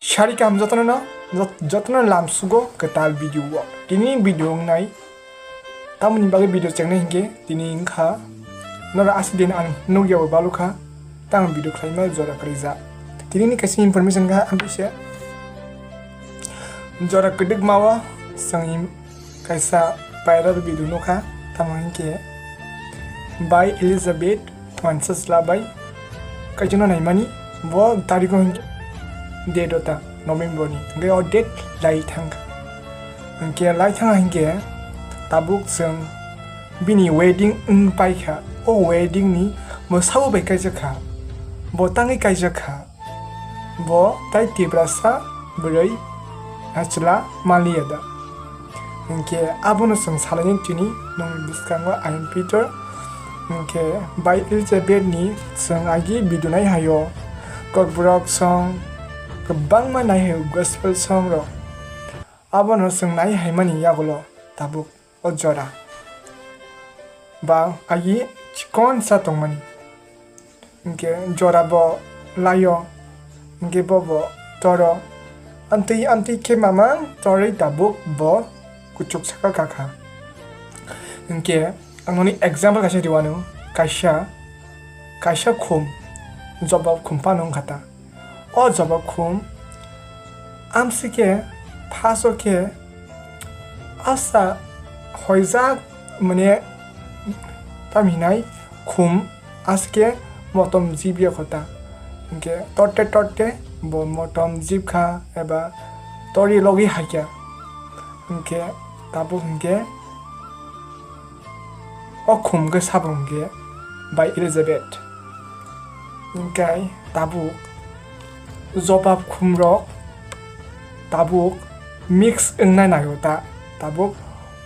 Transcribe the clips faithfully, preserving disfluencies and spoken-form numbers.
Sari kaham jotono no, jot-, jotono lamsugo kwtal video o. Tini video wngnai. Tamoni bagwi video chengnai hinkhe tini wngkha. Noro aswk din ang nukya bo balukha. Tang video khlaima jora kwrwija. Tini ni kaisa information kha ang bise. Jora kwdwkma o chwng kaisa viral video nukha, tamo hinkhe bai Elizabeth wansa chwla bai kaichino naimani, bo tariko hinkhe date ota November ni, hinkhe o date lai thangkha. Hinkhe lai thangkha hinkhe tabuk chwng bini wedding wng paikha, o wedding ni bwsao bai kaijakha, bo tangwi kaijakha. Bo tai Tiprasa bwrwi achwla maliya da. Hinkhe abono chwng salaini tini nokni bwskango I am Peter. Hinkhe bai Elizabeth ni chwng agi video nai haio. Kokborok song kwbangma nai haio, gospel song rok. Abono chwng nai haimani yagulo tabuk o jora ba agi chikonsa tongmani. Hinkhe jora bo laio, hinkhe bo bo toro. Amtwi amtwi khe mamang torwi tabuk bo kuchuk saka kakha. Hinkhe ang noni example kaisa riwano, kaisa, kaisa khum, jobab khum phano wngkha ta. O jobab khum amsike phaso khe asa hoijak, mane tam hinai khum aske motom jib ya khota. Hinkhe torte torte bo motom jib kha eba tori logi haikya. Hinkhe tabuk hinkhe o khum khe sabo hinkhe bai Elizabeth. Hinkhe tabuk jobab khum rok tabuk mix wngnai naio ta, tabuk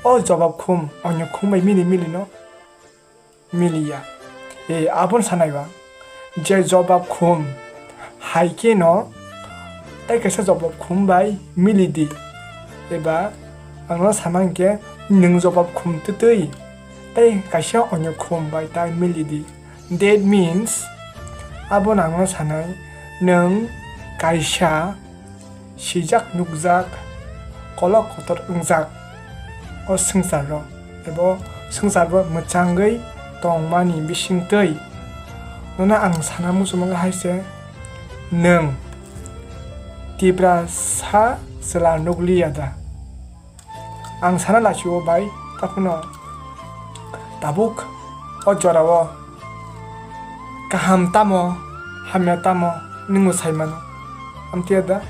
o jobab khum onyo khum bai mili mili no miliya. E, abon sanaiba je jobab khum hai khe no tai kaisa jobab khum bai mili di, eba ang no sama hinkhe nwng jobab khum twtwi tai kaisa onyo khum bai tai mili di. That means, abo nangno sanai, nwng kaisa sijak nukjak, kolok kotor wngjak o swngcharo, ebo swngcharbo mwchangwi tongmani bisingtwi nono ang sana muchungo hai se, nwng Tiprasa chwla nukliya da? Ang sana lachio bai, taphano tabuk o jorao kaham tamo, hamya tamo, nwng mwsai mano. Amtwi da,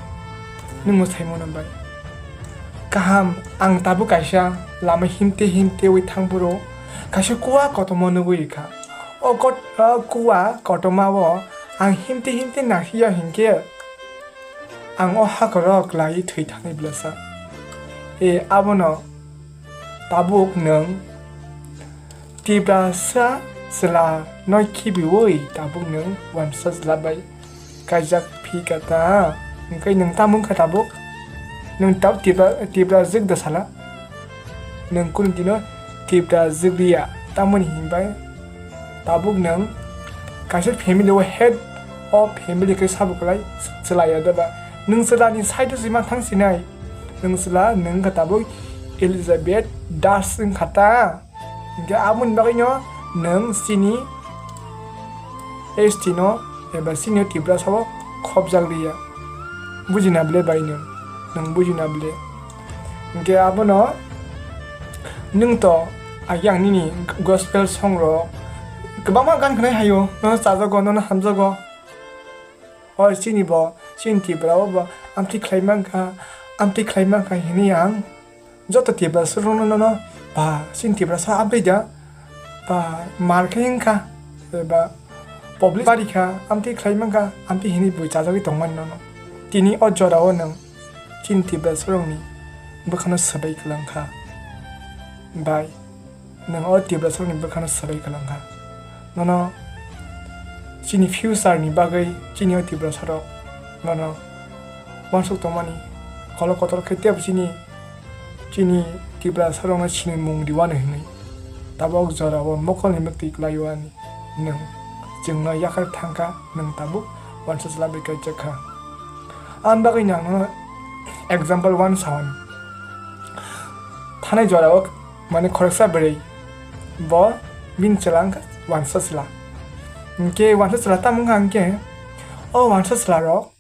nwng mwsai mano bai. Kaham, ang tabuk kaisa lama himte himte wi thangphuru kaisa kuwa kotorma nugwi kha. O kot-, o kuwa kotorma o ang himte himte nakhiya hinkhe, ang o hakhoro kwlaiwi thwi thangwi bwlasa. E, abono tabuk nwng Tiprasa chwla no khibiwi tabuk nwng wansa chwla bai kaijak phi kha ta. Hwnkhe nwng tamo wngkha tabuk? Nwng tabuk Tipra, Tiprajwk da sala? Nwng kunu dino Tiprajwk liya, tamoni hinbai tabuk nwng kaisa family o head o family khe sabo kwlai chwlaiya da ba? Nwng chwlani side o se ma thang sinai, nwng chwla nwng kha tabuk Elizabeth Das wngkha ta. Hinkhe aboni bagwino nwng chini S T no eba chini Tiprasa o khopjak liya. Bujina ble bai nwng, nwng bujina ble. Hinkhe abono nwng to agi ang nini gospel song rok kwbangma gan khnai haio, nono chajago, nono hamjago. O chini bo, chini Tripura o bo amtwi khlai mankha, amtwi khlai mankha hinwi ang joto Tiprasa rokno nono ba chini Tiprasa abri da ba mar khe wngkha ba public bari kha, amtwi khlai mankha, amtwi hinwi bui chajagwi tongmani nono. Tini o jorao nwng chini Tiprasa rokni bwkhano swbai kwlangkha bai. Nwng o Tiprasa rokni bwkhano swbai kwlangkha. Nono chini future ni bagwi chini o Tiprasa rok nono uansuk tongmani, kolok kotor khe tebo chini, chini Tiprasa rokno sinimung riwano hinwi. Tabok jorao mokolni mwktwi kwlaiwani nwng chwngno yakhar thangkha, nwng tabuk uansa chwla bai kaijakha. Ani bagwi no ang nono example one sawan. Thanai jora o mane khoroksa bwrwi bo bini chwla wngkha wansa chwla. Hinkhe wansa chwla tamo wngkha hinkhe o wansa chwla rok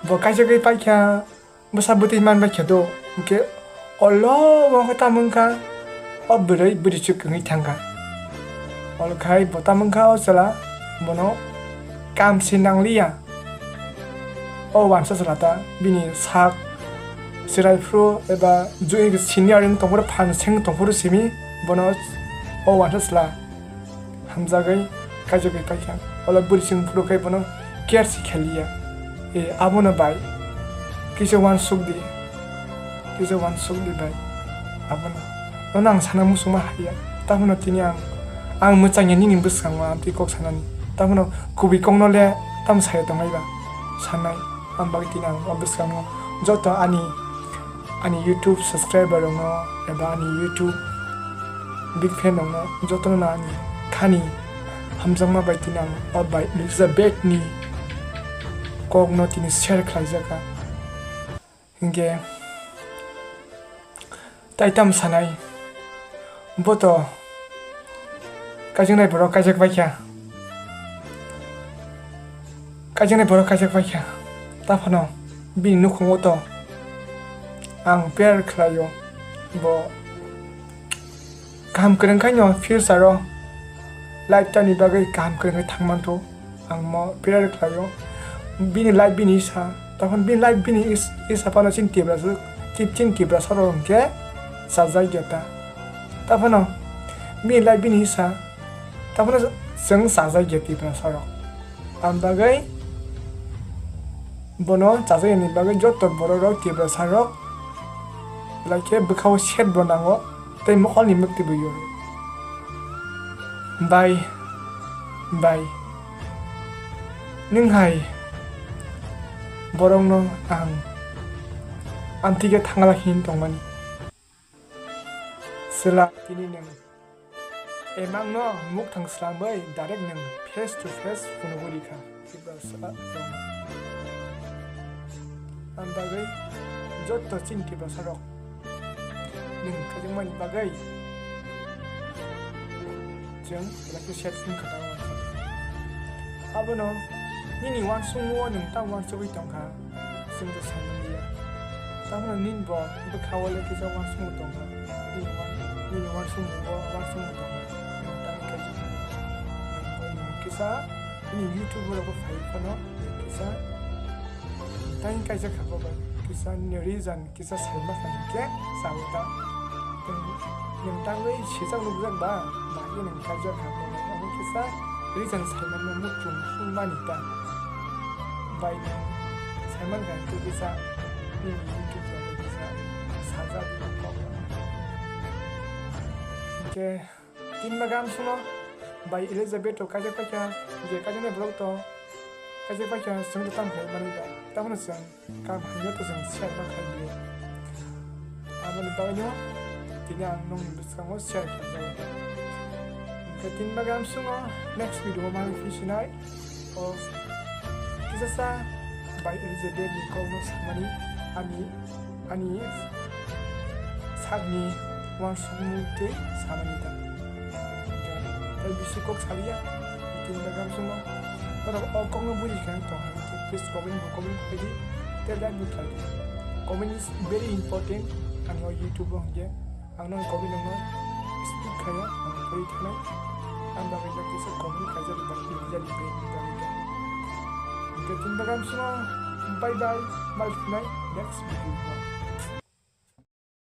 bo kaisa kai paikha bwsa bwtwi man baikha do hinkhe olo bo wngkha tamo wngkha o bwrwi bwrwi chuk wngwi thangkha. Olo khai bo tamo wngkha o chwla bono kam se nangliya. O wansa chwla ta bini sak chwrai phuru eba jui senior wng tongphuru phan seng tongphuru simi bono o wansa chwla hamjagwi kaijagwi paikha. Olo bwrwi chwng phuru khai bono care se khaliya. E abono bai kisa wansuk di, kisa wansuk di bai abono. Nono ang sana muchungma haiya. Taphano tini ang, ang mwchangya nini bwskango amtwi kok sanani. Taphano kubui kokno le tamo saya tongnai ba sanai. Ang bagwi tini ang o bwskango joto ani, ani YouTube subscriber rokno eba ani YouTube big fan rokno jotono no ani thani hamjakma bai tini ang o bai Elizabeth ni kokno tini share khlaijakha. Hinkhe tai tamo sanai, bo to kaijaknai borok kaijak paikha, kaijaknai borok kaijak paikha, taphano bini nukhungo to ang prayer khlaio, bo kaham kwrwng khaino future o lifetime ni bagwi kaham kwrwng khe thang mantho. Ang mo prayer khlaio. Bini life bini isa. Tokon bini life bini is-, isa phano chini Tiprasa, chi-, chini Tiprasa rok hwnkhe chajak ya ta. Taphano bini life bini isa. Taphano chwng chajak ya Tiprasa rok. Ang bagwi bono chajak yani bagwi joto borok rok Tiprasa rok belai khe bwkhao set bo nango. Tei mokol ni mwktwi bo yoro. Bai, bai. Nwng hai borokno ang amtwi khe thangla hini tongmani. Chwla tini nwng emangno mukthang swlangwi direct nwng face to face phunugwi rikha. Tiprasa rok. Ang bagwi joto chini Tiprasa rok nwng kaijakmani bagwi chwng belai khe set wngkha ta uansuk. Abono nini uansukmung o nwng tamo uansugwi tongkha, chwng to sai manliya. Tamoni nini bo bwkha o le kisa uansukmung tongkha, nini uan-, nini uansukmung bo uansukmung tongkha, nwng tamo kaijakmani nwng bo nwng kisa. Bini YouTube o rogo phai phano kisa tang kaijak kha bo bai kisa nini reason kisa saima kha hinkhe sao ta. Nwng tangwi sijak nukjak ba bahai nwng kaijak kha bo bai omo kisa reason saimano muchung sung mani ta. Bai nwng saiman kha hinkhe kisa nini YouTube rogo kisa sajak kok. Hinkhe Tin ba gam suno bai Elizabeth to kaijak paikha, je kaijaknai borok to kaijak paikha, chwng to tamo khlai mani ba, tabono chwng kam hamya to chwng share ma khlai liya. Aboni bagwino tini ang nokni bwskango share khlai jago. Hwnkhe tin ba gam suno next video o manwi phi sinai. O kisasa bai Elizabeth ni kokno samani ani, ani sakni uansukmung tei samani ta. Tei bisi kok saliya, tin ba gam suno. Norok o kokno buji kha tong hai khe please comment bo comment khai di, tei like bo khlai di. Comment is very important ani o YouTube o hwnkhe. Ang nang comment nangno speak khaya, ang pori thanai. Ang bagwi no kisa comment khaijak ba kisa jani bai ni bagwi ta. Hwnkhe tin ba gam suno, bye bye, mal phinai next video o.